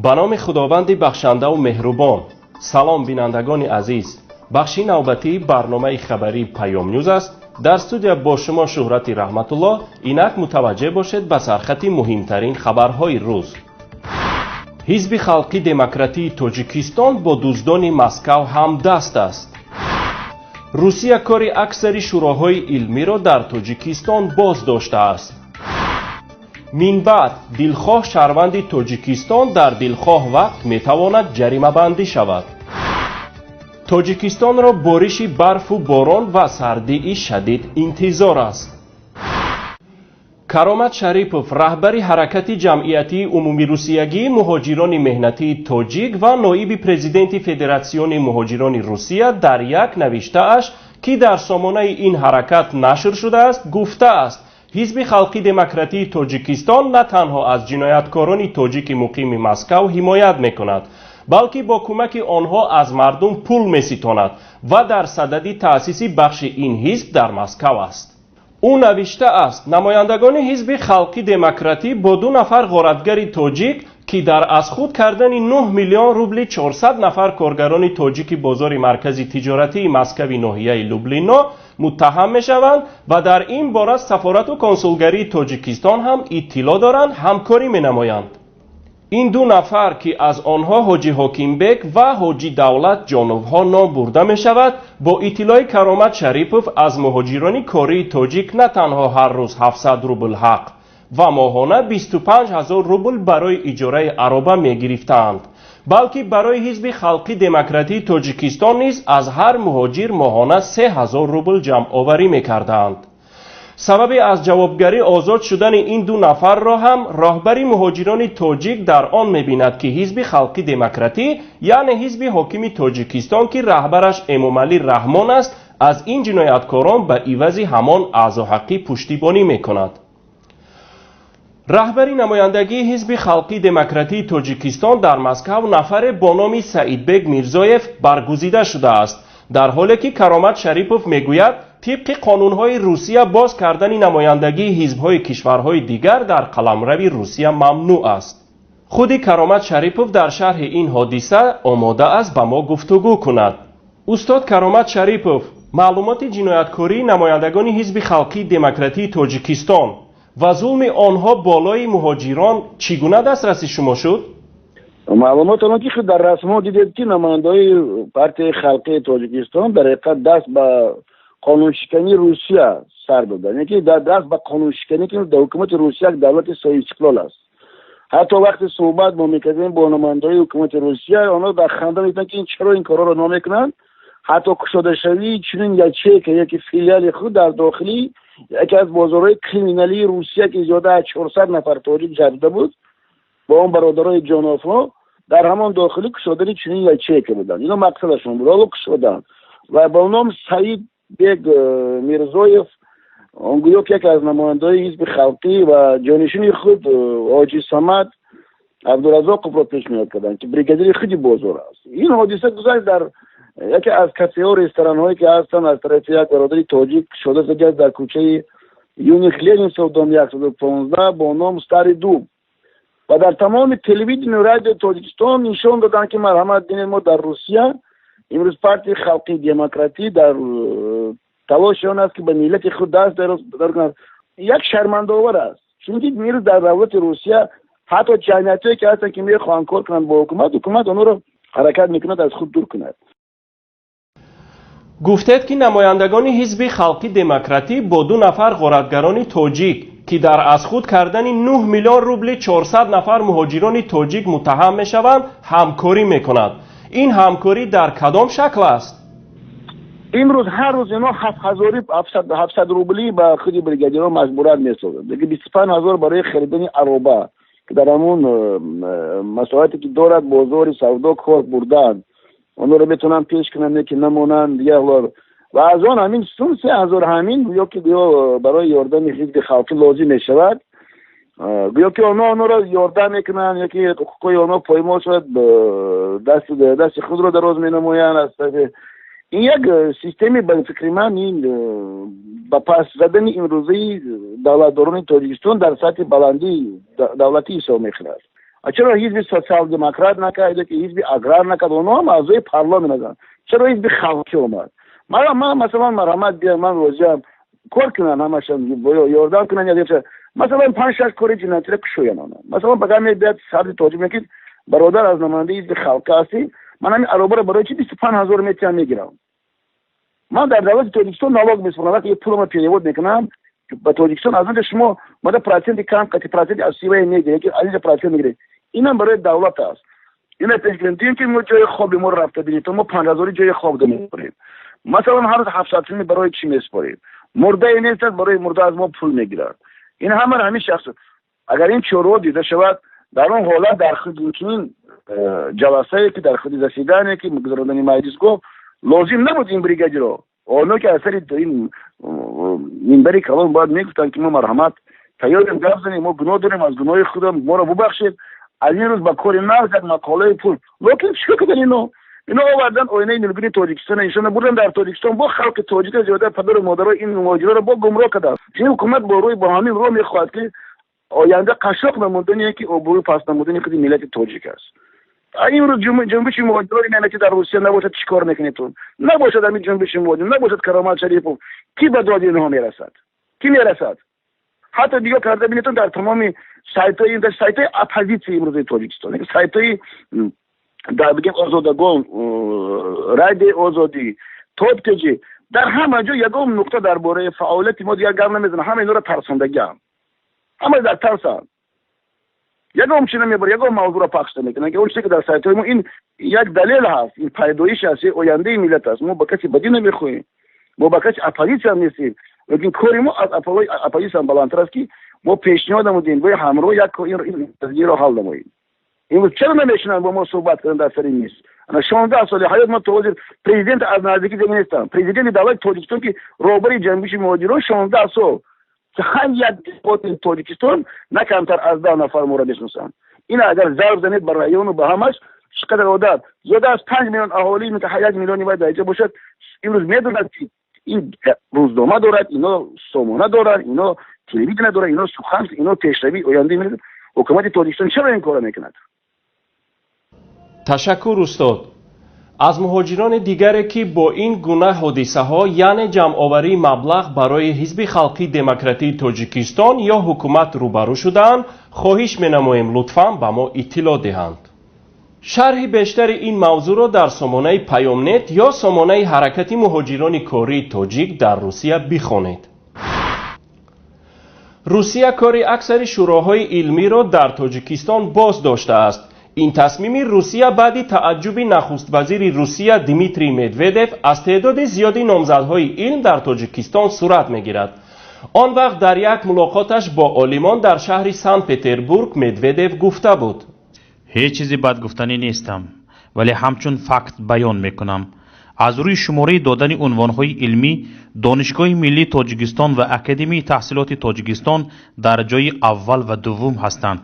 Ба номи Худованди бахшандаву меҳрубон. Салом, бинандагони азиз. Бахши навбатии барномаи хабарии Паёмнюз аст. Дар студия бо шумо Шӯҳрати Раҳматулло. Инак мутаваҷҷеҳ бошед ба сархати муҳимтарин хабарҳои рӯз. Ҳизби Халқӣ Демократии Тоҷикистон бо дуздони Москав ҳамдаст аст. Русия кори аксари шӯроҳои илмиро дар Тоҷикистон боз доштааст. Минбаъд дилхоҳ шаҳрванди Тоҷикистон дар дилхоҳ вақт метавонад ҷаримабандӣ шавад. Тоҷикистонро бориши барфу борон ва сардии шадид интизор аст. Каромат Шарипов, раҳбари ҳаракати ҷамъиятии умумирусиягии муҳоҷирони меҳнатии тоҷик ва ноиби президенти Федератсиони муҳоҷирони Русия, дар як навиштааш, ки дар сомонаи ин ҳаракат нашр шудааст, гуфтааст: Ҳизби Халқи Демократии Тоҷикистон на танҳо аз ҷинояткорони тоҷики муқими Москав ҳимоят мекунад, балки бо кӯмаки онҳо аз мардум пул меситонад ва дар садади таъсиси бахши ин ҳизб дар Москав аст. Ӯ навиштааст: намояндагони Ҳизби Халқи Демократӣ бо ду нафар ғоратгари тоҷик, ки дар аз худ кардани 9 миллион рубли 400 нафар коргарони тоҷики бозори маркази тиҷоратии Москави ноҳияи Люблино муттаҳам мешаванд ва дар ин бора сафорату консулгарии Тоҷикистон ҳам иттилоъ доранд, ҳамкорӣ менамоянд. Ин ду нафар, ки аз онҳо Ҳоҷи Ҳокимбек ва Ҳоҷи Давлат Ҷоновҳо ном бурда мешавад, бо иттилои Каромат Шарипов аз муҳоҷирони кории тоҷик на танҳо ҳар рӯз 700 рубл ҳақ ва моҳона 25 ҳазор рубл барои иҷораи ароба мегирифтаанд, балки барои Ҳизби Халқи Демократии Тоҷикистон низ аз ҳар муҳоҷир моҳона 3 ҳазор рубл ҷамъоварӣ мекардаанд. Сабаби аз ҷавобгарӣ озод шудани ин ду нафарро ҳам роҳбари муҳоҷирони тоҷик дар он мебинад, ки Ҳизби Халқи Демократӣ, яъне ҳизби ҳокими Тоҷикистон, ки раҳбараш Эмомалӣ Раҳмон аст, аз ин ҷинояткорон ба ивази ҳамон аъзоҳаққӣ пуштибонӣ мекунад. Раҳбари намояндагии Ҳизби Халқи Демократии Тоҷикистон дар Москав нафаре бо номи Саидбек Мирзоев баргузида шудааст, дар ҳоле ки Каромат Шарипов мегӯяд, тибқи қонунҳои Русия боз кардани намояндагии ҳизбҳои кишварҳои дигар дар қаламрави Русия мамнӯъ аст. Худи Каромат Шарипов дар шарҳи ин ҳодиса омода аст ба мо гуфтугӯ кунад. Устод Каромат Шарипов, маълумоти ҷинояткории намояндагони Ҳизби Халқии Демократии Тоҷикистон ва зулми онҳо болои муҳоҷирон чӣ гуна дастраси шумо шуд? Маълумот он ки дар расмҳо дидед, ки намояндаҳои Партияи Халқии Тоҷикистон дар ҳақиқат даст ба қонуншикании Русия сар доданд, яке даст ба қонуншиканӣ, ки дар ҳукумати Русия як давлати соҳибистиқлол аст. Ҳатто вақте суҳбат мо мекардем бо намояндаҳои ҳукумати Русия, онҳо дар ханда мегуфтанд, ки ин чаро ин корҳоро намекунанд, ҳатто кушодашавии чунин ячейка яки филиали худ дар дохили яке аз бозорҳои криминалии Русия, ки зиёда аз 400 нафар тоҷик ҷалб буд бо он бародарои Ҷоновҳо, дар ҳамон дохилӣ кушодани чунин ячейка буданд. Ино мақсадашон буд. Ҳоло кушоданд ва бо ном Саид Бег Мирзоев, он гӯё ки яке аз намояндаҳои Ҳизби Халқӣ, ва ҷонишини худ Ҳоҷи Самад Абдуразоқовро пешниҳод карданд, ки бригадири худи бозор аст. Ин ҳодиса гузашт дар яке аз кафеҳо, ресторанҳое, ки ҳастанд, аз тарафи як бародари тоҷик кушода шудааст дар кӯчаи Юных Ленинцев, дом 115, бо ном Старый Дуб. Ва дар тамоми телевидению радио Тоҷикистон нишон доданд, ки марҳамат, бинед, мо дар Русия имрӯз Партияи Халқии Демократӣ дар талоши он аст, ки ба миллати худ даст дароз кунад. Як шармандаовар аст, чунки имрӯз дар давлати Русия ҳатто ҷамъиятҳое, ки ҳастанд, ки мехоҳанд кор кунанд бо ҳукумат, ҳукумат онҳоро ҳаракат мекунад аз худ дур кунад. Гуфтед, ки намояндагони Ҳизби Халқи Демократӣ бо ду нафар ғоратгарони тоҷик, ки дар аз худ кардани 9 миллион рубли 400 нафар муҳоҷирони тоҷик муттаҳам мешаванд, ҳамкорӣ мекунад. Ин ҳамкорӣ дар кадом шакл аст? Имрӯз ҳар рӯз ино ҳафтҳазори 700 рублӣ ба худи бригадирҳо маҷбурат месозад, лекин 25 000 барои харидани ароба, ки дар ҳамон масоҳате, ки дорад бозори савдо, кор бурдан, онҳоро метавонанд пеш кунанд, ки намонанд дигар. Ва аз он ҳамин сум 3000 ҳамин гӯё ки гӯё барои ёрдами Ҳизби Халқӣ лозим мешавад. Гӯё ки онҳо онҳоро ёрдам мекунанд, ёки ҳуқуқҳои онҳо поймол шавад, дасти худро дароз менамоянд. Аз тарафи ин як системи, ба фикри ман, ин ба пас задани имрӯзаи давлатдорони Тоҷикистон дар сатҳи баландии давлатӣ ҳисоб мехӯрад. Чаро ҳизби социал-демократ накард, ки ҳизби аграр накард? Онҳо ҳам аъзои парламент ҳастанд. Чаро ҳизби халқӣ омад? Ман, масалан, марҳамат, биям, ман розиам, кор кунанд, ҳамашон ёрдам кунанд. Масалан, панҷ шаш кори ҷиноятиро кушоянд онҳо. Масалан, багар мебиёд сарди тоҷик, мегӯяд: «Бародар, аз намояндаи ҳизби халқа ҳастӣ, ман ҳамин аробаро барои чи 25 000 метиҳам, мегирам? Ман дар давлати Тоҷикистон налог месупорам. Вақте пулама перевод мекунам ба Тоҷикистон, аз онҷо шумо мада проценти кам қати проценти аз сивае мегиред, ки аз инҷа процент мегиред. Инам барои давлат аст.» Ина пеш гирем. Дидем, ки мо ҷои хоби моро рафта бинед, мо 5000-и ҷои хоб намепорем. Масалан, ҳар рӯз 700 сӯми барои чӣ месупорем? Мурдае нест, барои мурда аз мо пул мегирад. Ин ҳама ҳамин шахс. Агар ин чораҳо дида шавад, дар он ҳолат дар худи чунин ҷаласае, ки дар худи заседание, ки гузарондани маҷлисгоҳ лозим набуд, ин бригадиро оно ки аз сари ин минбари калон бояд мегуфтанд, ки мо, марҳамат, тайёрем гап занем, мо гуноҳ дорем, аз гуноҳи худам моро бубахшед, аз ин рӯз ба кори нағз як мақолаи пул. Лекин чикор карданд ино? Ино овардан оинаи нилгуни Тоҷикистона нишона бурдан дар Тоҷикистон, бо халқи тоҷика зиёда, падару модаро ин муҳоҷироро бо гумроҳ карданд. Ин ҳукумат бо рӯи бо ҳамин роҳ мехоҳад, ки оянда қашшоқ намудане, ки обрӯи паст намудани худи миллати тоҷик аст. Имрӯз ҷунбиши муҳоҷирони меҳнатӣ дар Русия набошад, чӣ кор мекунедтун? Набошад ҳамин ҷунбиши муҳоҷир, набошад Каромат Шарипов, кӣ ба доди инҳо мерасад? Кӣ мерасад? Ҳатто нигоҳ карда бинедтун, дар тамоми сайтҳои, сайтҳои оппозитсияи имрӯзаи Тоҷикистон, сайтҳои дар бигем Озодагон, Радиои Озодӣ, Топтеҷи, дар ҳама ҷо ягон нуқта дар бораи фаъолияти мо дигар гап намезананд. Ҳама инҳоро тарсондагиам, ҳама дар тарсанд, ягон чи намебар, ягон мавзӯъро пахш намекунанд, ки он чизе ки дар сайтҳои мо. Ин як далел ҳаст, ин пайдоиш аст, ояндаи миллат аст. Мо ба каси бадӣ намехоҳем, мо ба каси оппозитсия нестем, лекин кори мо аз оппозитсия баландтар аст, ки мо пешниҳод намудем, бояд ҳамроҳ як ин ҳал намоем. Имрӯз чаро намешинанд бо мо суҳбат кунанд дар сари миз? Ана 16 соли ҳаёт мо то ҳозир президент аз наздикӣ дида нестам. Президенти давлати Тоҷикистон, ки роҳбари ҷунбиши муҳоҷирон, 16 сол ҳар як Тоҷикистон на камтар аз 10 нафар моро мешиносанд. Ин агар зарб занед ба району ба ҳамаш, чӣ қадар одат, зиёда аз 5 миллион аҳолӣ, 1 миллиони вай дар инҷа бошад, имрӯз медонад, ки ин рӯзнома дорад, ино сомона дорад, ино телевидение дорад, ино сухан, ино пешравии ояндаи миллат. Ҳукумати Тоҷикистон чаро ин корро мекунад? Ташаккур, устод. Аз муҳоҷирони дигаре, ки бо ин гуна ҳодисаҳо, яъне ҷамъоварии маблағ барои Ҳизби халқии демократии Тоҷикистон ё ҳукумат рӯбарӯ шудаанд, хоҳиш менамоем, лутфан ба мо иттилоъ диҳанд. Шарҳи бештари ин мавзӯъро дар сомонаи Паёмнет ё сомонаи Ҳаракати муҳоҷирони кории тоҷик дар Русия бихонед. Русия кори аксари шӯроҳои илмиро дар Тоҷикистон боз доштааст. Ин тасмими Русия баъди тааҷҷуби нахуствазири Русия Дмитрий Медведев аз теъдоди зиёди номзадҳои илм дар Тоҷикистон сурат мегирад. Он вақт дар як мулоқоташ бо олимон дар шаҳри Санкт Петербург Медведев гуфта буд: Ҳеҷ чизи бадгуфтанӣ нестам, вале ҳамчун факт баён мекунам. Аз рӯи шумораи додани унвонҳои илмӣ Донишгоҳи миллии Тоҷикистон ва Академияи таҳсилоти Тоҷикистон дар ҷои аввал ва дуввум ҳастанд.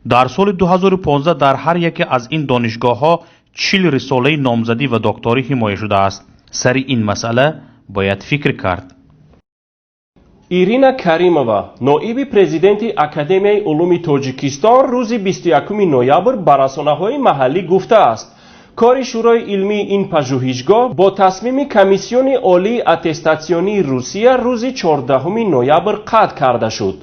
Дар соли 2015 дар ҳар яке аз ин донишгоҳҳо 40 рисолаи номзадӣ ва докторӣ ҳимоя шудааст. Сари ин масъала бояд фикр кард. Ирина Каримова, ноиби президенти Академияи улуми Тоҷикистон, рӯзи 21 ноябр ба расонаҳои маҳаллӣ гуфтааст, кори шӯрои илмии ин пажӯҳишгоҳ бо тасмими Комиссиони олии аттестатсионии Русия рӯзи 14 ноябр қатъ карда шуд.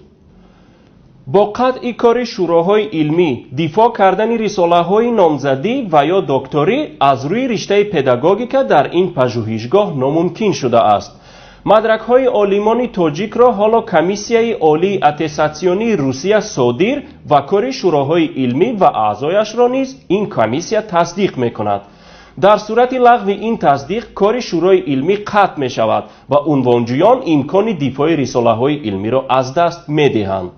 Бо қатъи кори шӯроҳои илмӣ дифоъ кардани рисолаҳои номзадӣ ва ё докторӣ аз рӯи риштаи педагогика дар ин пажӯҳишгоҳ номумкин шудааст. Мадракҳои олимони тоҷикро ҳоло Комиссияи олии аттестатсионии Русия содир ва кори шӯроҳои илмӣ ва аъзояшро низ ин комиссия тасдиқ мекунад. Дар сурати лағви ин тасдиқ кори шӯрои илмӣ қатъ мешавад ва унвонҷӯён имкони дифои рисолаҳои илмиро аз даст медиҳанд.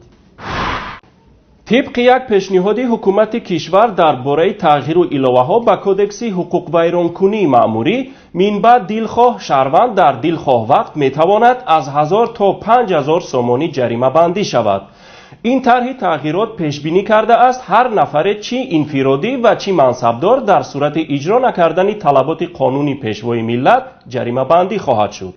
Тибқи як пешниҳоди ҳукумати кишвар дар бораи тағйиру иловаҳо ба Кодекси ҳуқуқвайронкунии маъмурӣ, минбаъд дилхоҳ шаҳрванд дар дилхоҳ вақт метавонад аз 1000 то 5000 сомонӣ ҷаримабандӣ шавад. Ин тарҳи тағйирот пешбинӣ кардааст, ҳар нафаре, чӣ инфиродӣ ва чӣ мансабдор, дар сурати иҷро накардани талаботи қонуни Пешвои миллат ҷаримабандӣ хоҳад шуд.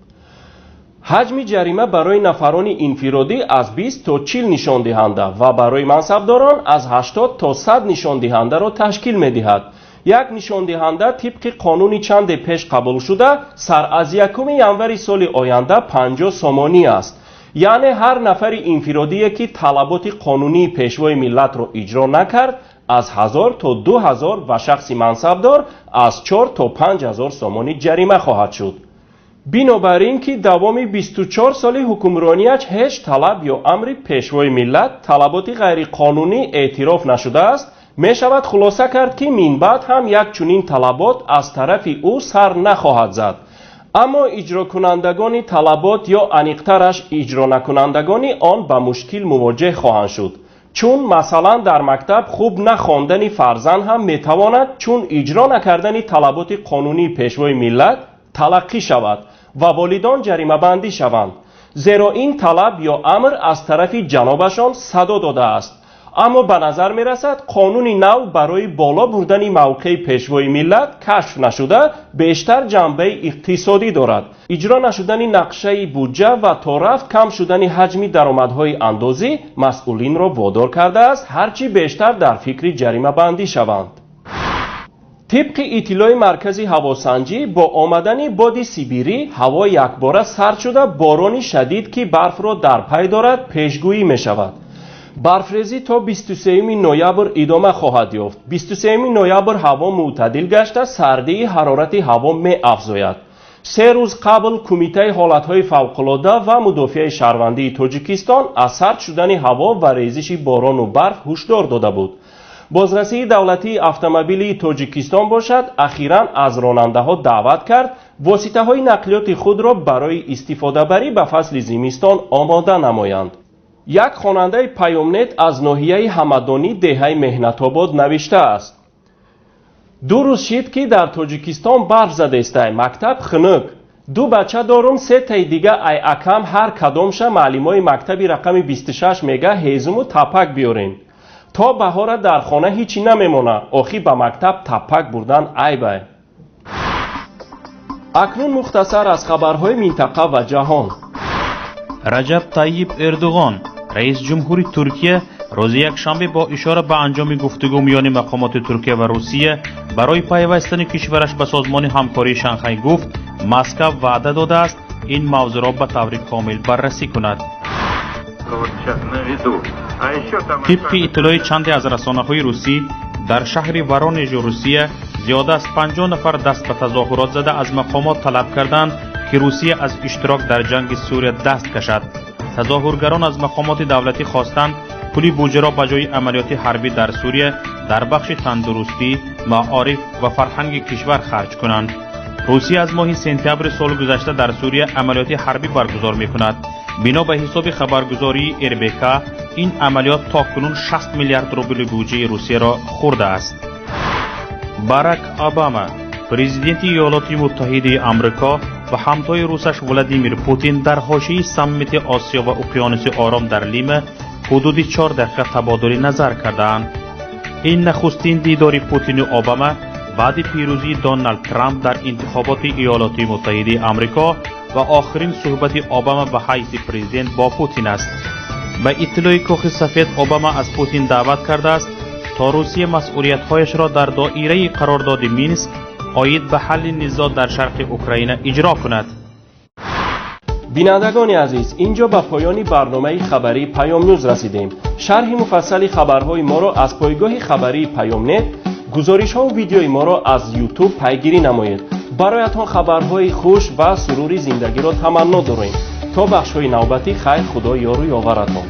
Ҳаҷми ҷарима барои нафарони инфиродӣ аз 20 то 40 нишондиҳанда ва барои мансабдорон аз 80 то 100 нишондиҳандаро ташкил медиҳад. Як нишондиҳанда тибқи қонуни чанде пеш қабул шуда сар аз 1 январи соли оянда 50 сомонӣ аст. Яъне ҳар нафари инфиродие ки талаботи қонунии пешвои миллатро иҷро накард аз 1000 то 2000 ва шахси мансабдор аз 4 то 5000 сомонӣ ҷарима хоҳад шуд. Бинобар ин ки давоми 24 соли ҳукмронияш ҳеҷ талаб ё амри пешвои миллат талаботи ғайриқонунӣ эътироф нашудааст, мешавад хулоса кард ки минбаъд ҳам як чунин талабот аз тарафи ӯ сар нахоҳад зад. Аммо иҷрокунандагони талабот ё аниқтараш иҷронакунандагони он ба мушкил мувоҷеҳ хоҳанд шуд. Чун масалан дар мактаб хуб нахондани фарзанд ҳам метавонад чун иҷро накардани талаботи қонунии пешвои миллат талаққӣ шавад ва волидон ҷаримабандӣ шаванд, зеро ин талаб ё амр аз тарафи ҷанобашон садо додааст. Аммо ба назар мерасад қонуни нав барои боло бурдани мавқеи пешвои миллат кашф нашуда бештар ҷанбаи иқтисодӣ дорад. Иҷро нашудани нақшаи буҷа ва то рафт кам шудани ҳаҷми даромадҳои андозӣ масъулинро водор кардааст ҳарчи бештар дар фикри ҷаримабандӣ шаванд. Тибқи иттилои маркази ҳавосанҷӣ бо омадани боди сибирӣ ҳаво якбора сард шуда борони шадид ки барфро дар пай дорад пешгӯӣ мешавад. Барфрезӣ то 23 ноябр идома хоҳад ёфт. 23 ноябр ҳаво мӯътадил гашта сардии ҳарорати ҳаво меафзояд. 3 рӯз қабл Кумитаи ҳолатҳои фавқулода ва мудофиаи шаҳрвандии Тоҷикистон аз сард шудани ҳаво ва резиши борону барф ҳушдор дода буд. Бозрасии давлатии автомобилии Тоҷикистон бошад ахиран аз ронандаҳо даъват кард воситаҳои нақлиёти худро барои истифодабарӣ ба фасли зимистон омода намоянд. Як хонандаи Паёмнет аз ноҳияи Ҳамадонӣ деҳаи Меҳнатобод навиштааст: 2 рӯз шид ки дар Тоҷикистон барф задестай, мактаб хунук. 2 бача дорум, 3таи дига ай акам ҳар кадомша маълимои мактаби рақами 26 мега ҳезуму тапак биёрен. То баҳора дар хона ҳичи намемона, охи ба мактаб тапак бурдан айбай. Акнун мухтасар аз хабарҳои минтақа ва ҷаҳон. Раҷаб Тайиб Эрдуғон, раиси ҷумҳури Туркия, рӯзи якшанбе бо ишора ба анҷоми гуфтугӯ миёни мақомоти Туркия ва Русия барои пайвастани кишвараш ба созмони ҳамкории Шанхай гуфт, Москав ваъда додааст ин мавзӯъро ба таври комил баррасӣ кунад. Тибқи иттилои чанде аз расонаҳои русӣ, дар шаҳри Воронежи Русия зиёда аз 50 нафар даст ба тазоҳурот зада аз мақомот талаб карданд, ки Русия аз иштирок дар ҷанги Сурия даст кашад. Тазоҳургарон аз мақомоти давлатӣ хостанд пули буҷаро ба ҷои амалиёти ҳарбӣ дар Сурия дар бахши тандурустӣ, маориф ва фарҳанги кишвар харҷ кунанд. Русия аз моҳи сентябри соли гузашта дар Сурия амалиёти ҳарбӣ баргузор мекунад. Бино ба ҳисоби хабаргузории РБК, ин амалиёт то кунун 60 миллиард рубли буҷаи Русияро хӯрдааст. Барак Обама, президенти Иёлоти Муттаҳидаи Амрико ва ҳамтои русаш Владимир Путин дар ҳошияи саммити Осиё ва Уқёнуси Ором дар Лима ҳудуди 4 дақиқа табодули назар кардаанд. Ин нахустин дидори Путину Обама баъди пирӯзии Доналд Трамп дар интихоботи Иёлоти Муттаҳидаи Амрико ва охирин суҳбати Обама ба ҳайси президент бо Путин аст. Ба иттилои Кохи Сафед, Обама аз Путин даъват кардааст то Русия масъулиятҳояшро дар доираи қарордоди Минск оид ба ҳалли низоъ дар шарқи Украина иҷро кунад. Бинандагони азиз, инҷо ба поёни барномаи хабарии Паёмнюз расидем. Шарҳи муфассали хабарҳои моро аз пойгоҳи хабарии Паёмнет, гузоришҳову видеои моро аз Ютуб пайгирӣ намоед. Бароятон хабарҳои хуш ва сурури зиндагиро таманно дорем. То бахшҳои навбатӣ хайр, Худо ёру ёваратон.